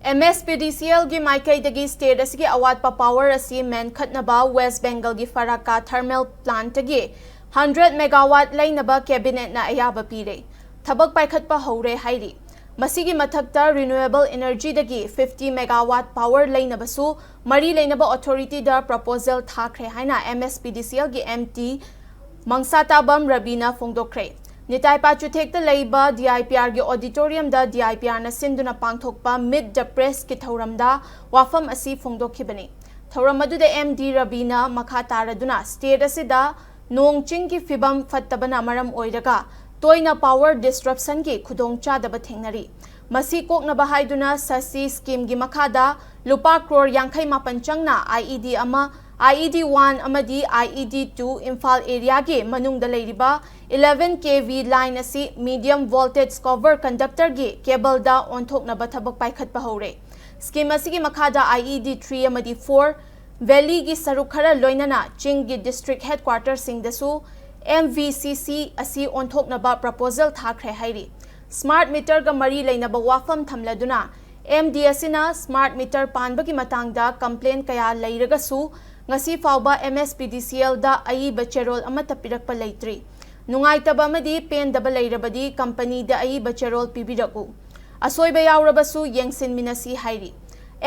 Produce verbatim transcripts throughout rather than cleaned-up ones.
M S P ꯗꯤ ꯁꯤ ꯑꯦꯜꯒꯤ ꯃꯥꯏꯀꯩꯗꯒꯤ state ꯑꯁꯤꯒꯤ ꯑꯋꯥꯠꯄ power ꯑꯁꯤ ꯃꯦꯟꯈꯠꯅꯕ West Bengalꯒꯤ ꯐꯔꯥꯛꯀꯥ thermal plantꯇꯒꯤ hundred megawatt ꯂꯩꯅꯕ cabinetꯅ ꯑꯌꯥꯕ ꯄꯤꯔꯦ꯫ ꯊꯕꯛ ꯄꯥꯏꯈꯠꯄ ꯍꯧꯔꯦ ꯍꯥꯏꯔꯤ꯫ ꯃꯁꯤꯒꯤ ꯃꯊꯛꯇ renewable energyꯗꯒꯤ fifty megawatt power ꯂꯩꯅꯕꯁꯨ ꯃꯔꯤ ꯂꯩꯅꯕ authorityꯗ proposal ꯊꯥꯈ꯭ꯔꯦ ꯍꯥꯏꯅ ꯑꯦꯝ ꯑꯦꯁ ꯄꯤ ꯗꯤ ꯁꯤ ꯑꯦꯜꯒꯤ ꯑꯦꯝ ꯇꯤ ꯃꯪꯁꯥꯇꯥꯕꯝ ꯔꯕꯤꯅ ꯐꯣꯡꯗꯣꯛꯈ꯭ꯔꯦ꯫ ꯅꯤꯇꯥꯏ ꯄꯥꯆꯨꯊꯦꯛꯇ ꯂꯩꯕ D I P ꯑꯥꯔꯒꯤ auditoriumꯗ D I P ꯑꯥꯔꯅ ꯁꯤꯟꯗꯨꯅ ꯄꯥꯡꯊꯣꯛꯄ Meet the Pressꯀꯤ ꯊꯧꯔꯝꯗ ꯋꯥꯐꯝ ꯑꯁꯤ ꯐꯣꯡꯗꯣꯛꯈꯤꯕꯅꯤ꯫ ꯊꯧꯔꯝ ꯑꯗꯨꯗ ꯑꯦꯝ ꯗꯤ ꯔꯕꯤꯅ ꯃꯈꯥ ꯇꯥꯔꯗꯨꯅ state ꯑꯁꯤꯗ ꯅꯣꯡ ꯆꯤꯡꯒꯤ ꯐꯤꯕꯝ ꯐꯠꯇꯕꯅ ꯃꯔꯝ ꯑꯣꯏꯔꯒ ꯇꯣꯏꯅ power disruptionꯒꯤ ꯈꯨꯗꯣꯡꯆꯥꯗꯕ ꯊꯦꯡꯅꯔꯤ꯫ ꯃꯁꯤ ꯀꯣꯛꯅꯕ ꯍꯥꯏꯗꯨꯅ ꯁꯁꯤ schemeꯒꯤ ꯃꯈꯥꯗ ꯂꯨꯄꯥ ꯀ꯭ꯔꯣꯔ ꯌꯥꯡꯈꯩ ꯃꯥꯄꯟ ꯆꯪꯅ I E D ꯑꯃ, I E D one ꯑꯃꯗꯤ I E D two Imphal areaꯒꯤ ꯃꯅꯨꯡꯗ ꯂꯩꯔꯤꯕ eleven K V line ꯑꯁꯤ medium voltage cover conductorꯒꯤ cableꯗ ꯑꯣꯟꯊꯣꯛꯅꯕ ꯊꯕꯛ ꯄꯥꯏꯈꯠꯄ ꯍꯧꯔꯦ꯫ Scheme ꯑꯁꯤꯒꯤ ꯃꯈꯥꯗ I E D three ꯑꯃꯗꯤ four valleyꯒꯤ ꯁꯔꯨꯛ ꯈꯔ ꯂꯣꯏꯅꯅ ꯆꯤꯡꯒꯤ district headquarterꯁꯤꯡꯗꯁꯨ M V C C ꯑꯁꯤ ꯑꯣꯟꯊꯣꯛꯅꯕ proposal ꯊꯥꯈ꯭ꯔꯦ ꯍꯥꯏꯔꯤ꯫ Smart meterꯒ ꯃꯔꯤ ꯂꯩꯅꯕ ꯋꯥꯐꯝ ꯊꯝꯂꯗꯨꯅ M D ꯑꯁꯤꯅ smart meter ꯄꯥꯟꯕꯒꯤ ꯃꯇꯥꯡꯗ complaint ꯀꯌꯥ ꯂꯩꯔꯒꯁꯨ ꯉꯁꯤ ꯐꯥꯎꯕ M S P D C Lꯗ ꯑꯏꯕ ꯆꯦꯔꯣꯜ ꯑꯃꯠꯇ ꯄꯤꯔꯛꯄ ꯂꯩꯇ꯭ꯔꯤ꯫ ꯅꯨꯡꯉꯥꯏꯇꯕ ꯑꯃꯗꯤ ꯄꯦꯟꯗꯕ ꯂꯩꯔꯕꯗꯤ companyꯗ ꯑꯏꯕ ꯆꯦꯔꯣꯜ ꯄꯤꯕꯤꯔꯛꯎ꯫ ꯑꯁꯣꯏꯕ ꯌꯥꯎꯔꯕꯁꯨ ꯌꯦꯡꯁꯤꯟꯃꯤꯟꯅꯁꯤ ꯍꯥꯏꯔꯤ꯫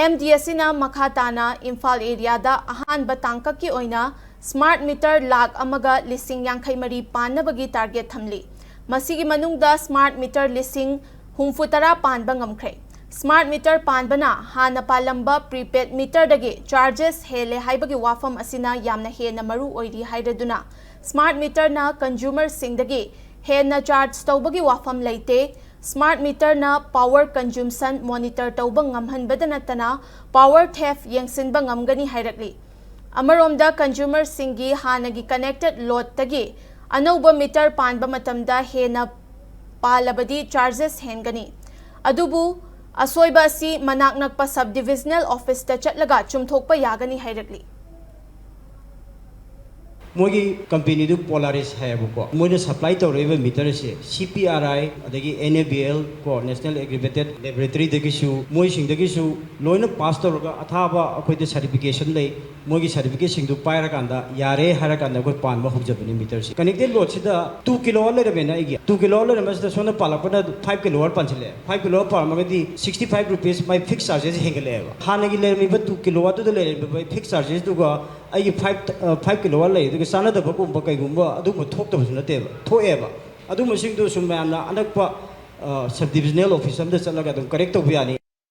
M D ꯑꯁꯤꯅ ꯃꯈꯥ ꯇꯥꯅ ꯏꯝꯐꯥꯜ areaꯗ ꯑꯍꯥꯟꯕ ꯇꯥꯡꯀꯛꯀꯤ ꯑꯣꯏꯅ smart meter ꯂꯥꯈ ꯑꯃꯒ ꯂꯤꯁꯤꯡ ꯌꯥꯡꯈꯩ ꯃꯔꯤ ꯄꯥꯟꯅꯕꯒꯤ target ꯊꯝꯂꯤ꯫ ꯃꯁꯤꯒꯤ ꯃꯅꯨꯡꯗ smart meter ꯂꯤꯁꯤꯡ ꯍꯨꯝꯐꯨ ꯇꯔꯥ ꯄꯥꯟꯕ ꯉꯝꯈ꯭ꯔꯦ꯫ Smart meter ꯄꯥꯟꯕꯅ ꯍꯥꯟꯅ ꯄꯥꯜꯂꯝꯕ prepaid meterꯗꯒꯤ charges ꯍꯦꯜꯂꯦ ꯍꯥꯏꯕꯒꯤ ꯋꯥꯐꯝ ꯑꯁꯤꯅ ꯌꯥꯝꯅ ꯍꯦꯟꯅ ꯃꯔꯨ ꯑꯣꯏꯔꯤ ꯍꯥꯏꯔꯗꯨꯅ, smart meterꯅ consumerꯁꯤꯡꯗꯒꯤ ꯍꯦꯟꯅ charge ꯇꯧꯕꯒꯤ ꯋꯥꯐꯝ ꯂꯩꯇꯦ꯫ Smart meterꯅ power consumption monitor ꯇꯧꯕ ꯉꯝꯍꯟꯕꯗ ꯅꯠꯇꯅ power theft ꯌꯦꯡꯁꯤꯟꯕ ꯉꯝꯒꯅꯤ ꯍꯥꯏꯔꯛꯂꯤ꯫ ꯑꯃꯔꯣꯝꯗ consumerꯁꯤꯡꯒꯤ ꯍꯥꯟꯅꯒꯤ connected loadꯇꯒꯤ ꯑꯅꯧꯕ meter ꯄꯥꯟꯕ ꯃꯇꯝꯗ ꯍꯦꯟꯅ ꯄꯥꯜꯂꯕꯗꯤ charges ꯍꯦꯟꯒꯅꯤ꯫ ꯑꯗꯨꯕꯨ ꯑꯁꯣꯏꯕ ꯑꯁꯤ ꯃꯅꯥꯛ ꯅꯛꯄ sub divisional officeꯇ ꯆꯠꯂꯒ ꯆꯨꯝꯊꯣꯛꯄ ꯌꯥꯒꯅꯤ ꯍꯥꯏꯔꯛꯂꯤ꯫ ꯃꯣꯏꯒꯤ ꯀꯝꯄꯦꯅꯤꯗꯨ ꯄꯣꯂꯥꯔꯤꯁ ꯍꯥꯏꯌꯦꯕꯀꯣ꯫ ꯃꯣꯏꯅ ꯁꯄ꯭ꯂꯥꯏ ꯇꯧꯔꯛꯏꯕ ꯃꯤꯇꯔꯁꯦ ꯁꯤ ꯄꯤ ꯑꯥꯔ ꯑꯥꯏ, ꯑꯗꯒꯤ ꯑꯦꯟ ꯑꯦ ꯕꯤ ꯑꯦꯜ ꯀꯣ, ꯅꯦꯁꯅꯦꯜ ꯑꯦꯒ꯭ꯔꯤꯒꯦꯇꯦꯠ ꯂꯦꯕꯣꯔꯦꯇꯔꯤꯗꯒꯤꯁꯨ, ꯃꯣꯏꯁꯤꯡꯗꯒꯤꯁꯨ ꯂꯣꯏꯅ ꯄꯥꯁ ꯇꯧꯔꯒ ꯑꯊꯥꯕ ꯑꯩꯈꯣꯏꯗ ꯁꯥꯔꯇꯤꯐꯤꯀꯦꯁꯟ ꯂꯩ꯫ ꯃꯣꯏꯒꯤ ꯁꯥꯔꯇꯤꯐꯤꯀꯦꯠꯁꯤꯡꯗꯨ ꯄꯥꯏꯔꯀꯥꯟꯗ ꯌꯥꯔꯦ ꯍꯥꯏꯔꯀꯥꯟꯗ ꯑꯩꯈꯣꯏ ꯄꯥꯟꯕ ꯍꯧꯖꯕꯅꯤ ꯃꯤꯇꯔꯁꯦ꯫ ꯀꯅꯦꯛꯇꯦꯠ ꯂꯣꯗꯁꯤꯗ ꯇꯨ ꯀꯤꯂꯣ ꯋꯥꯠ ꯂꯩꯔꯝꯃꯦꯅ ꯑꯩꯒꯤ꯫ ꯇꯨ ꯀꯤꯂꯣ ꯋꯥꯠ ꯂꯩꯔꯝꯕꯁꯤꯗ ꯁꯣꯝꯗ ꯄꯥꯜꯂꯛꯄꯅ ꯐꯥꯏꯚ ꯀꯤꯂꯣ ꯋꯥꯠ ꯄꯥꯟꯁꯤꯜꯂꯛꯑꯦ꯫ ꯐꯥꯏꯚ ꯀꯤꯂꯣ ꯋꯥꯠ ꯄꯥꯜꯂꯝꯃꯒꯗꯤ ꯁꯤꯛꯁꯇꯤ ꯐꯥꯏꯚ ꯔꯨꯄꯤꯁ ꯃꯥꯏ ꯐꯤꯛꯁ ꯆꯥꯔꯖꯦꯁ ꯍꯦꯟꯒꯠꯂꯛꯑꯦꯕ꯫ ꯍꯥꯟꯅꯒꯤ ꯂꯩꯔꯝꯃꯤꯕ ꯇꯨ ꯀꯤꯂꯣ ꯋꯥꯠꯇꯨꯗ ꯂꯩꯔꯝꯃꯤꯕ ꯐꯤꯛꯁ ꯆꯥꯔꯖꯦꯁꯇꯨꯒ ꯑꯩꯒꯤ ꯐꯥꯏꯚ, ꯑ, ꯐꯥꯏꯚ ꯀꯤꯂꯣ ꯋꯥꯠ ꯂꯩꯔꯤꯗꯨꯒ ꯆꯥꯟꯅꯗꯕꯒꯨꯝꯕ ꯀꯩꯒꯨꯝꯕ ꯑꯗꯨꯒꯨꯝꯕ ꯊꯣꯛꯇꯕꯁꯨ ꯅꯠꯇꯦꯕ, ꯊꯣꯛꯑꯦꯕ꯫ ꯑꯗꯨꯒꯨꯝꯕꯁꯤꯡꯗꯨ ꯁꯨꯝ ꯃꯌꯥꯝꯅ ꯑꯅꯛꯄ, ꯑ, ꯁꯕ ꯗꯤꯕꯤꯖꯅꯦꯜ ꯑꯣꯐꯤꯁ ꯑꯃꯗ ꯆꯠꯂꯒ ꯑꯗꯨꯝ ꯀꯔꯦꯛ ꯇꯧꯕ ꯌꯥꯅꯤ꯫